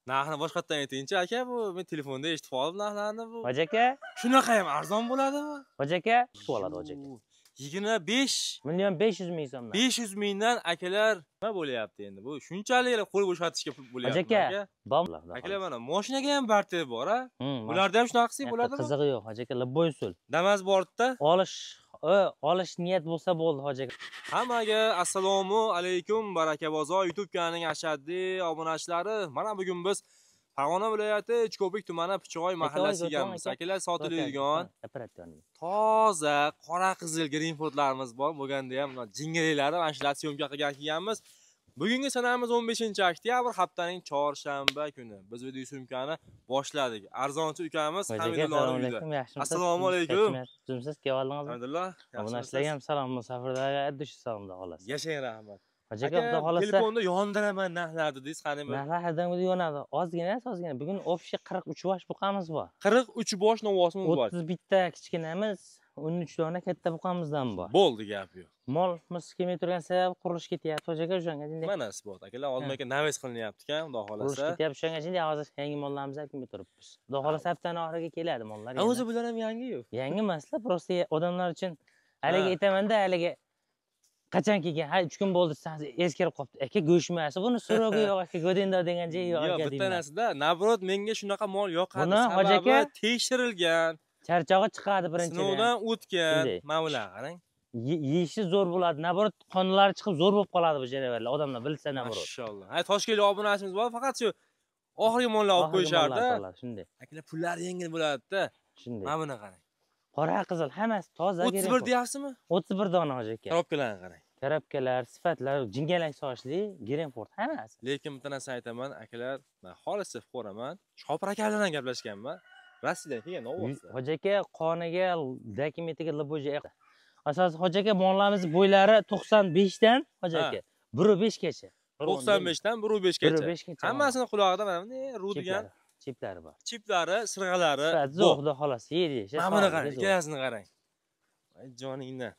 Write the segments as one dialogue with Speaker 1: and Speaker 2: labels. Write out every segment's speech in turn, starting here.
Speaker 1: Narxini boshqatdan aytingchi aka, bu men telefonda eshitib qoldim narxlarni bu.
Speaker 2: Hoji aka,
Speaker 1: shunaqa ham arzon bo'ladimi?
Speaker 2: Hoji aka, tutib oladi hoji aka.
Speaker 1: 25
Speaker 2: milyon 500 ming so'mdan.
Speaker 1: 500 mingdan akalar nima bo'lyapti endi? Bu shunchalik qo'l bo'shatishga pul bo'lyapti aka. Akalar mana mashinaga ham barter bor a. Bularda ham shunaqa qilsak bo'ladimi?
Speaker 2: Qizig'i yo'q hoji aka, любой usul.
Speaker 1: Damas bor-da.
Speaker 2: Olish niyat bo'lsa bo'ldi hoji aka.
Speaker 1: Hammaga assalomu alaykum, Baraka bozor YouTube kanalining ashaddiy obunachilari. Mana bugun biz Farg'ona viloyati Uchko'prik tumani Pichg'oy mahallasiga kelganmiz. Akalar sotiladigan toza qora qizil greenfordlarimiz bor. Bo'lganda ham jingaliklari mana shular syomka qilgan kelganmiz. Bugungi sanamiz 15-oktyabr, haftaning chorshanba kuni. Biz video syomkani boshladik. Arzonchi ukamiz Hamidullohning uyida. Assalomu alaykum.
Speaker 2: Tuzumsiz kelib oldingizmi?
Speaker 1: Alhamdulillah.
Speaker 2: Obunachilarga ham salom, musafirlarga addushi salom xudo xolasa.
Speaker 1: Yashang, rahmat.
Speaker 2: Hoji aka, xudo xolasa.
Speaker 1: Telefonda yondiraman narxlar dedingiz, qani bir.
Speaker 2: Narxlar hardan yonadi. Ozgina, ozgina. Bugun общий 43 bosh buqamiz bor.
Speaker 1: 43 bosh novvosimiz bor.
Speaker 2: 31 ta kichkinamiz, 13 dona katta buqamizdan bor.
Speaker 1: Bo'ldi, gap yo'q.
Speaker 2: Molimiz kelmay turgan sababi qurilish ketyapti hoji aka, o'shanga shunday.
Speaker 1: Mana isbot akalar, hozir aka naves qilinyapti ekan, xudo xolasa.
Speaker 2: Qurilish ketyapti, o'shanga shunday hozir yangi mollarimiz olib kelmay turibmiz. Xudo xolasa haftaning oxiriga keladi mollar.
Speaker 1: O'zi bular ham yangi-yu.
Speaker 2: Yangi emaslar, просто odamlar uchun haligi aytamanda, haligi qachon kelgan? Ha, 3 kun bo'ldi, eskirib qolibdi. Aka, go'sht emas, buni so'rogi yo'q, aka, godinda degan joyi yo'q aka.
Speaker 1: Yo'q, bitta narsada, nabrot menga shunaqa mol yoqadi. Sababi tekshirilgan,
Speaker 2: charchog'i chiqadi birinchidan.
Speaker 1: Sinovdan o'tgan. Mana bular qarang.
Speaker 2: Yeyishi zo'r bo'ladi. Nabrot qonlari chiqib zo'r bo'lib qoladi bu janavorlar. Odamlar bilsa nabrot.
Speaker 1: Mashalloh. Ha, Toshkentlik obunachimiz bor, faqat shu oxirgi mollar olib qo'yishardi.
Speaker 2: Shunday.
Speaker 1: Akalar pullari yengil bo'ladi-da.
Speaker 2: Shunday.
Speaker 1: Mana buni qarang.
Speaker 2: Qora qizil hammasi toza.
Speaker 1: 31 deyapsizmi?
Speaker 2: 31 dona hoji aka.
Speaker 1: Korobkalarni qarang.
Speaker 2: Korobkalar, sifatlar, jingalak sochli, Greenford hammasi.
Speaker 1: Lekin bitta narsa aytaman, akalar, men xolis ko'raman. Shopir aka bilan ham gaplashganman. Rossiyadan kelgan novvoslar.
Speaker 2: Hoji aka qoniga, dokumentiga liboja. Asosi hoji aka mollarimiz bo'ylari 95 dan hoji aka 1.5 gacha.
Speaker 1: 95 dan 1.5 gacha. Hammasini qulog'ida mana bunday ru degan
Speaker 2: chiplari bor.
Speaker 1: Chiplari, sirg'alari.
Speaker 2: Zo'r, xudo xolasa, yeydi.
Speaker 1: Mana buni qarang, ikkalasini qarang. Voy joningdan.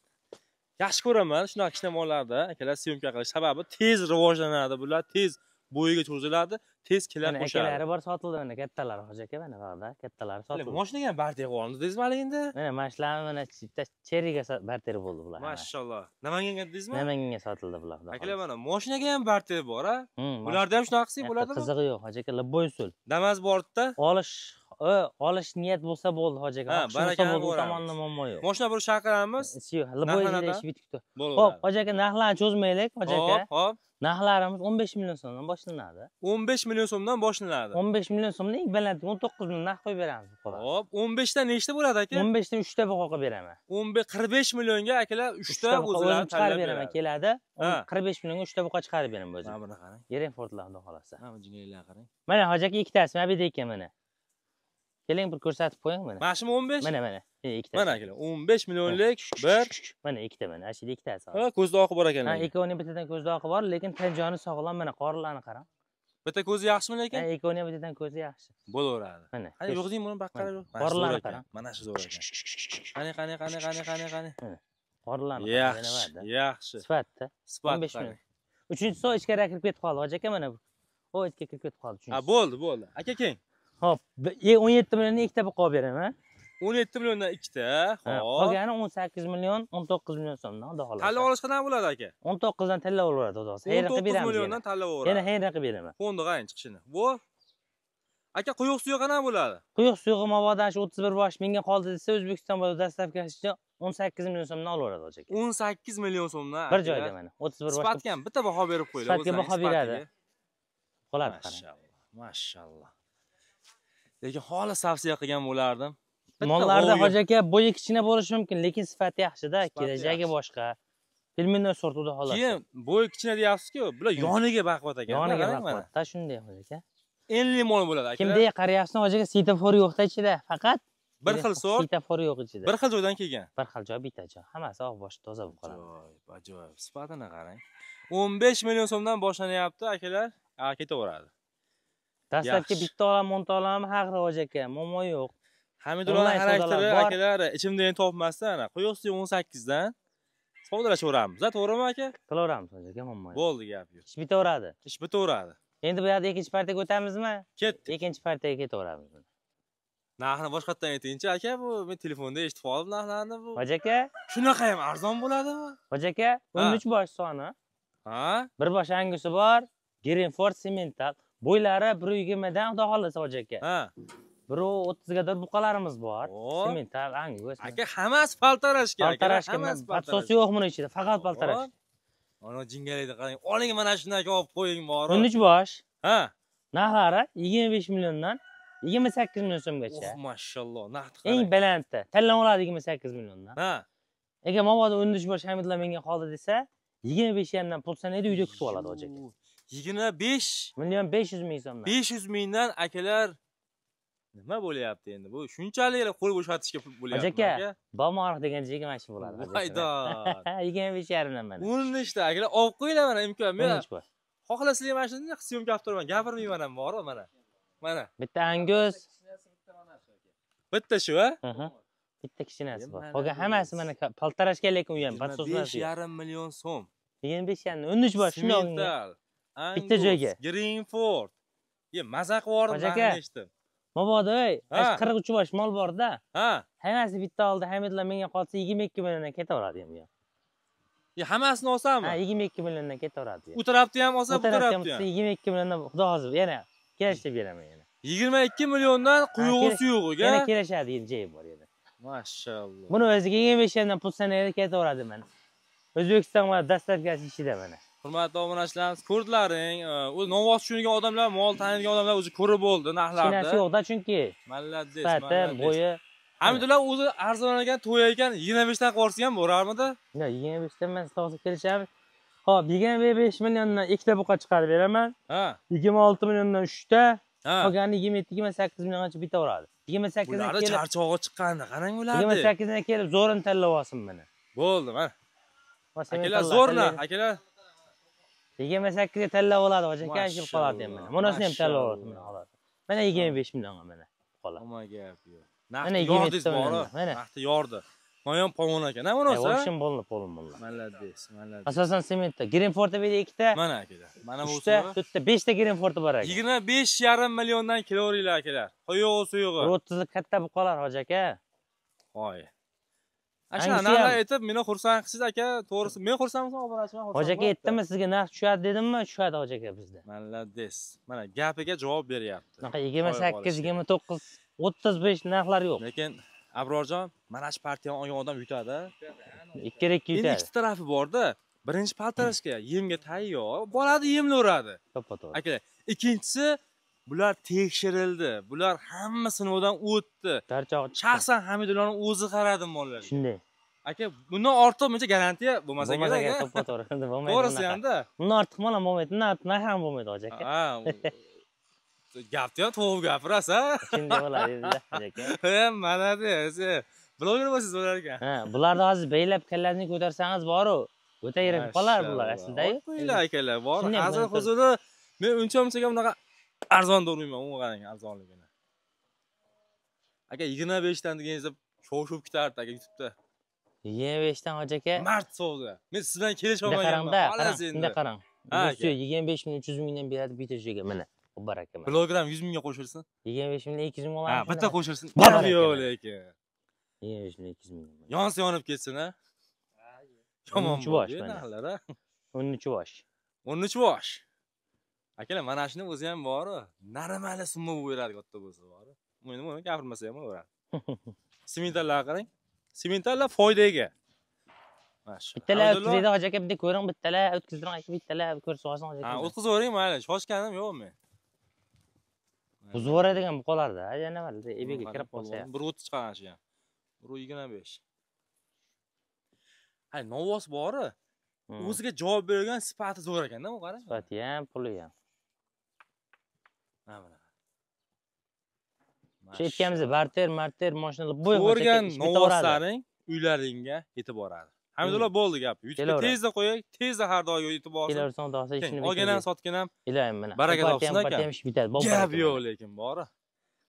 Speaker 1: Yaxshi ko'raman shunaqa kichkina mollarda akalar syomka qilish, sababi tez rivojlanadi bular, tez bo'yiga cho'ziladi, tez kelib qo'shadi.
Speaker 2: Akalari bor sotildi mana kattalari hoji aka, mana bularda kattalari sotildi.
Speaker 1: Mashinaga ham barter qilib dedingizmi hali endi?
Speaker 2: Mana mana shular mana bitta cheriga barter bo'ldi bular.
Speaker 1: Mashalloh. Namanganga dedingizmi?
Speaker 2: Namanganga sotildi bular.
Speaker 1: Akalar mana mashinaga ham barter bor a. Bularda ham shunaqa qilsak bo'ladimi?
Speaker 2: Qizig'i yo'q hoji aka, любой usul.
Speaker 1: Damas bor-da.
Speaker 2: Olish niyat bo'lsa bo'ldi hoji aka.
Speaker 1: Barakani
Speaker 2: bu tomonda muammo yo'q.
Speaker 1: Mashina bir chaqiramiz.
Speaker 2: Любой yerda ish bitibdi. Xo'p, hoji aka narxlarni cho'zmaylik hoji aka.
Speaker 1: Xo'p.
Speaker 2: Narxlarimiz 15 million so'mdan boshlanadi.
Speaker 1: 15 million so'mdan boshlanadi.
Speaker 2: 15 million so'mdan eng baland 19 million narx qo'yib beramiz.
Speaker 1: Xo'p, 15 dan nechta bo'ladi aka?
Speaker 2: 15 dan 3 ta buqa qo'yib beraman.
Speaker 1: 15 45 millionga akalar 3 ta o'zlari
Speaker 2: chiqarib beraman, keladi. 45 millionga 3 ta buqa chiqarib beraman o'zim.
Speaker 1: Mana buni qarang.
Speaker 2: Greenfordlar xudo xolasa.
Speaker 1: Mana bu jingalaklarni qarang.
Speaker 2: Mana hoji aka ikkitasi mana bu yerda ekan mana. Keling bir ko'rsatib qo'ying mana.
Speaker 1: Mana shumi 15?
Speaker 2: Mana mana. Ikkita.
Speaker 1: Mana akalar 15 millionlik bir.
Speaker 2: Mana ikkita mana, ana shu yerda ikkitasi.
Speaker 1: Ha, ko'zda oqi bor ekan.
Speaker 2: Ha, ikkovining bittadan ko'zda oqi bor, lekin tan joni sog'lom mana, qorinlarni qarang.
Speaker 1: Bitta ko'zi yaxshimi lekin?
Speaker 2: Ha, ikkovining bittadan ko'zi yaxshi.
Speaker 1: Bo'laveradi.
Speaker 2: Mana.
Speaker 1: Qani yo'q deng buni baqqara yo'q.
Speaker 2: Qorinlarni qarang.
Speaker 1: Mana shu zo'r ekan. Qani qani qani qani qani qani.
Speaker 2: Qorinlarni
Speaker 1: qarang. Yaxshi.
Speaker 2: Sifatda.
Speaker 1: Sifat.
Speaker 2: 15 million. Uchinchisi ichkariga kirib ketib qoldi hoji aka mana bu. O itga kirib ketib qoldi uchinchisi.
Speaker 1: Ha, bo'ldi, bo'ldi. Aka keng.
Speaker 2: Xo'p, 17 milliondan ikkita buqa olib beraman.
Speaker 1: 17 milliondan ikkita. Xo'p.
Speaker 2: Qolgani 18 million, 19 million so'mdan xudo xolasa.
Speaker 1: Tanlab olish qanaqa bo'ladi aka?
Speaker 2: 19 dan tanlab olaveradi xudo xolasa. Xayr qilib beramiz.
Speaker 1: 19 milliondan tanlab olaveradi.
Speaker 2: Yana xayr qilib beraman.
Speaker 1: Fondi qarang chiqishini. Bu aka quyuq suvi qanaqa bo'ladi?
Speaker 2: Quyuq suvi mabodo shu 31 bosh mingga qoldi desa, O'zbekiston bo'ylab dastavkasi uchun 18 million so'mdan olaveradi hoji aka.
Speaker 1: 18 million so'mdan.
Speaker 2: Bir joyda mana 31 bosh.
Speaker 1: Sifatga ham bitta baho berib qo'yinglar.
Speaker 2: Sifatga baho beradi. Qoladi qarang.
Speaker 1: Mashalloh. Mashalloh. Lekin xolis tavsiya qilgan bo'lardim.
Speaker 2: Mollarda hoji aka bo'yi kichkina bo'lishi mumkin, lekin sifati yaxshi-da, kelajagi boshqa. Filmini sort xudo xolasa.
Speaker 1: Keyin bo'yi kichkina deyapsiz-ku, bular yoniga baquvvat ekan.
Speaker 2: Yoniga baquvvat, shunday hoji aka.
Speaker 1: Enli mol bo'ladi aka.
Speaker 2: Kimda qarayapsiz hoji aka, svetofor yo'qda ichida, faqat
Speaker 1: bir xil sort,
Speaker 2: svetofor yo'q ichida.
Speaker 1: Bir xil joydan kelgan.
Speaker 2: Bir xil joy, bitta joy. Hammasi oq bosh toza bo'lib qoladi.
Speaker 1: Ajoyib, ajoyib. Sifatini qarang. 15 million so'mdan boshlanyapti akalar, ketaveradi.
Speaker 2: Dastlabki bitta olaman, 10 ta olaman, haqli hoji aka, muammo yo'q.
Speaker 1: Hamidullohning xarakteri akalar ichimda endi topmasdan, ana quyuq suvi 18 dan savdolashaveramiz, to'g'rimi aka?
Speaker 2: Qilaveramiz hoji aka, muammo yo'q.
Speaker 1: Bo'ldi, gap yo'q.
Speaker 2: Ish bitaveradi.
Speaker 1: Ish bitaveradi.
Speaker 2: Endi bu yerda ikkinchi partiyaga o'tamizmi?
Speaker 1: Ketdik.
Speaker 2: Ikkinchi partiyaga ketaveramiz.
Speaker 1: Narxini boshqatdan aytingchi aka, bu men telefonda eshitib qoldim narxlarni bu.
Speaker 2: Hoji aka,
Speaker 1: shunaqa ham arzon bo'ladimi?
Speaker 2: Hoji aka, 13 bosh soni.
Speaker 1: Ha?
Speaker 2: Bir bosh angusi bor, Greenford Simmental. Bo'ylari 1.20 dan xudo xolasa hoji aka.
Speaker 1: Ha.
Speaker 2: 1.30 ga dar buqalarimiz bor. Simmental angus.
Speaker 1: Aka, hammasi paltarashka.
Speaker 2: Paltarashka, podsosi yo'q buni ichida, faqat paltarashka.
Speaker 1: Ana jingalikni qarang. Oling mana shuni aka olib qo'ying bor.
Speaker 2: 13 bosh.
Speaker 1: Ha.
Speaker 2: Narxlari 25 milliondan 28 million so'mgacha.
Speaker 1: Oh, mashalloh, narxni qarang.
Speaker 2: Eng balandda. Tanlab oladi 28 milliondan.
Speaker 1: Ha.
Speaker 2: Agar mabodo 13 bosh Hamidlar menga qoldi desa, 25 yamdan pul sanaydi, uyda kutib oladi hoji aka.
Speaker 1: 25
Speaker 2: million 500 ming so'mdan.
Speaker 1: 500 mingdan akalar nima bo'lyapti endi? Bu shunchalik qo'l bo'shatishga pul bo'lyapti
Speaker 2: aka. Bomorq degan joyga mana shu bo'ladi.
Speaker 1: Voyda.
Speaker 2: 25 yarimdan mana.
Speaker 1: 13 ta akalar olib qo'yinglar mana imkon. Men xohlasizlar mana shuni syomka qilib turaman, gapirmayman ham bor mana. Mana.
Speaker 2: Bitta angus,
Speaker 1: bitta shu, ha?
Speaker 2: Bitta kichinasi bor. Qolgan hammasi mana paltarashga, lekin u ham podsoslar.
Speaker 1: 5,5 million so'm.
Speaker 2: 25 yarim, 13 bosh shuni olgan. Bitta joyga.
Speaker 1: Greenford. Ye, maza qilib yubordim, narxini eshitdim.
Speaker 2: Mabodo, ey, 43 bosh mol bor-da.
Speaker 1: Ha.
Speaker 2: Hammasi bitta oldi, Hamidlar menga qolsa 22 milliondan ketaveradi ham.
Speaker 1: Ye, hammasini olsammi?
Speaker 2: Ha, 22 milliondan ketaveradi.
Speaker 1: U tarafni ham olsa, bu tarafni ham.
Speaker 2: 22 milliondan xudo hozir yana kelishib beraman yana.
Speaker 1: 22 milliondan quyug'i suyug'iga.
Speaker 2: Yana kelishadi, endi joyi bor yana.
Speaker 1: Mashalloh.
Speaker 2: Buni o'ziga 25 yarimdan pul sanaydi, ketaveradi mana. O'zbekiston va dastlabkisi ichida mana.
Speaker 1: Hurmatli obunachilarimiz, ko'rdilaring, o'zi novvos tushungan odamlar, mol taniydigan odamlar o'zi ko'rib bo'ldi narxlarni.
Speaker 2: Kinasi yo'q-da chunki.
Speaker 1: Malades,
Speaker 2: sifati, bo'yi.
Speaker 1: Hamidullah o'zi arzon ekan, to'y ekan, 25 dan qolsa ham bo'larmidi?
Speaker 2: Yo'q, 25 dan men hozir kelishamiz. Xo'p, 25 milliondan ikkita buqa chiqarib beraman.
Speaker 1: Ha.
Speaker 2: 26 milliondan 3 ta, qolgani 27-28 milliongacha bitaveradi. 28 dan
Speaker 1: kelib charchog'i chiqqanda qarang ularni.
Speaker 2: 28 dan kelib zo'rini tanlab olsin mana.
Speaker 1: Bo'ldi, mana. Akalar zo'rna, akalar.
Speaker 2: 28 ga tanlab oladi, hoji aka, ashib qoladi ham mana. Bunisini ham tanlab oladi mana xolos. Mana 25 millionga mana qoladi.
Speaker 1: Nima gap yo'q. Naqd yordingiz bor, naqd yordi. Mana ham polvon ekan, ha bunisi?
Speaker 2: O'shim bo'ldi, polvon bo'ldi.
Speaker 1: Malades, malades.
Speaker 2: Asosan sementda. Greenfordda bu yerda ikkita.
Speaker 1: Mana akalar. Mana bu
Speaker 2: 3 ta, 4 ta, 5 ta Greenford'i bor ekan.
Speaker 1: 25,5 milliondan kelaveringlar akalar. Quyug'i suyug'i.
Speaker 2: 30 katta buqalar hoji aka.
Speaker 1: Voy. Ana narxlar aytib meni xursand qilsiz aka, to'g'risi men xursandman, obunachilar xursand.
Speaker 2: Hoji aka aytdimmi sizga narx tushadi dedimmi? Tushadi hoji aka bizda.
Speaker 1: Malades. Mana gapiga javob beryapti.
Speaker 2: Bunaqa 28, 29, 35 narxlar yo'q.
Speaker 1: Lekin Abrorjon, mana shu partiyani olgan odam yutadi.
Speaker 2: Ikki yutadi.
Speaker 1: Endi ikkita tarafi bor-da. Birinchi paltarashga yemga tayyor, boradi yemlaveradi.
Speaker 2: To'ppa-to'g'ri.
Speaker 1: Aka, ikkinchisi bular tekshirildi. Bular hamma sinovdan o'tdi. Shaxsan Hamidullohning o'zi qaradi mollarga.
Speaker 2: Shunday.
Speaker 1: Aka, bundan ortiq mencha garantiya bo'lmasa kerak.
Speaker 2: Bo'lmasa to'ppa-to'g'ri. Bo'lmaydi.
Speaker 1: To'g'risi hamda.
Speaker 2: Bundan ortiq mol ham bo'lmaydi, bundan ortiq narx ham bo'lmaydi hoji aka.
Speaker 1: Ha. Gapni ham to'g'ri gapirasiz, ha?
Speaker 2: Shunday bo'ladi endi, hoji aka.
Speaker 1: Ha, malades. Bloger bo'lsangiz bo'lar ekan.
Speaker 2: Ha, bularni hozir beylab kallasini ko'tarsangiz bor-u, o'ta yirik qolar bular aslida-yu.
Speaker 1: Qo'yinglar akalar, bor. Hazil huzuri men uncha-munchaga bunaqa arzon do'rmayman, unga qarang arzonligini. Aka 25 dan deganingizda shov-shuv ketardi aka YouTube'da.
Speaker 2: 25 dan hoji aka.
Speaker 1: Mard savdo. Men siz bilan kelisha olmaganman.
Speaker 2: Xolos endi. Bunday qarang. Bu 25 ming 300 mingdan beradi bitta joyga mana. Baraka mana.
Speaker 1: Kilogram 100 mingga qo'shilsin.
Speaker 2: 25 mingdan 200 ming olamiz.
Speaker 1: Ha, bitta qo'shilsin. Yo'q lekin.
Speaker 2: 25 mingdan 200 ming.
Speaker 1: Yonsa yonib ketsin, ha? Yomon
Speaker 2: bosh mana. 13 bosh.
Speaker 1: 13 bosh. Akalar, mana shuni o'zi ham bor-u, normali summa bo'lib beradi katta bo'lsa bor-u. Buni buni gapirmasa ham bo'laveradi. Sementallar qarang. Sementallar foydaga. Masha.
Speaker 2: Bittalar o'tkazadi hoji aka, bitta ko'ring, bittalar o'tkazdiring aka, bittalar ko'rsa olsin hoji aka.
Speaker 1: Ha, o'tkazavering mayli, shoshganim yo'q men.
Speaker 2: Buzib yuboradigan buqalarda, yana var, ebiga kirib qolsa ham.
Speaker 1: 1.30 chiqagan shu ham. 1.25. Hay, novvos bori. O'ziga javob bergan sifati zo'r ekanda, u qarang.
Speaker 2: Sifati ham, puli ham.
Speaker 1: Ha, mana.
Speaker 2: Shu aytganimiz barter, marter, mashinalar bo'y
Speaker 1: ko'rgan novvoslaring uylaringga yetib boradi. Hamdulillah bo'ldi gap. YouTube'ga tezda qo'yay, tezda har doim yetib borsin.
Speaker 2: Kelaversan, xudo xohlasa ishini
Speaker 1: olgan ham, sotgan ham
Speaker 2: iloyim mana.
Speaker 1: Baraka topsin aka.
Speaker 2: Ish bitadi.
Speaker 1: Gap yo'q lekin bori.